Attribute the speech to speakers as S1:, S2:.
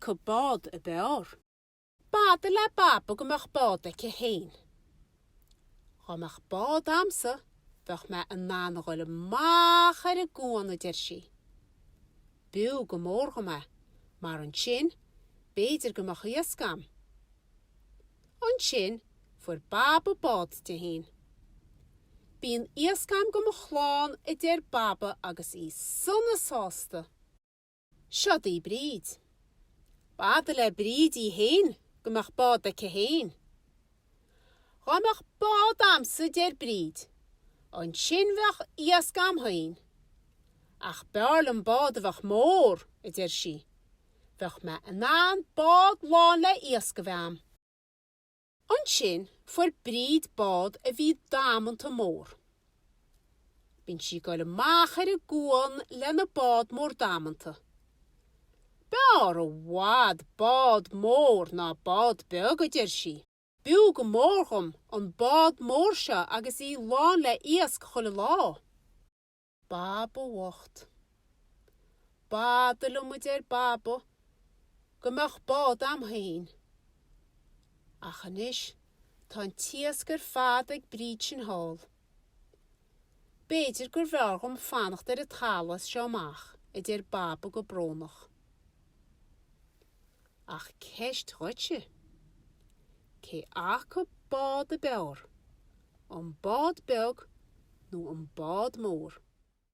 S1: acu bád a b'fhearr? B'fhada le Baba go mbeadh bád aici féin. Dhá mbeadh bád a'msa bheadh mé in ann a dhul amach ar an gcuan, a deir sí. B'fhiú go mór dhom é, mar ansin b'fhéidir go mbeadh iasc a'm. Ansin fuair Baba bád di féin. Bíonn iasc a'm go mo chlann, a deir Baba agus í sona sásta. Seo daoibh Bríd. B'fhada le Bríd í féin go mbeadh bád aici féin. Dhá mbeadh bád a'msa, a deir Bríd, ansin bheadh iasc a'm féin. Ach b'fhearr liom bád a bheadh mór, a deir sí. Bheadh mé in ann bád lán le iasc a bheith a'm. Ansin fuair Bríd bád a bhí damanta mór. Bíonn sí ag goil amach ar an gcuan lena bád mór damanta. B'fhearr i bhfad bád mór ná bád beag, a deir sí. B'fhiú go mór dhom an bád mór seo agus í lán le iasc chuile lá. Baba bhocht. B'fhada liom, a deir Baba, go mbeadh bád a'm féin. Ach anois tá an t-iasc ar fad ag Bríd sin thall. B'fhéidir gurbh fhearr dhom fanacht ar an talamh as seo amach, a deir Baba go brónach. Ach ceist dhuitse, cé acu bád a b'fhearr, an bád beag nó an bád mór?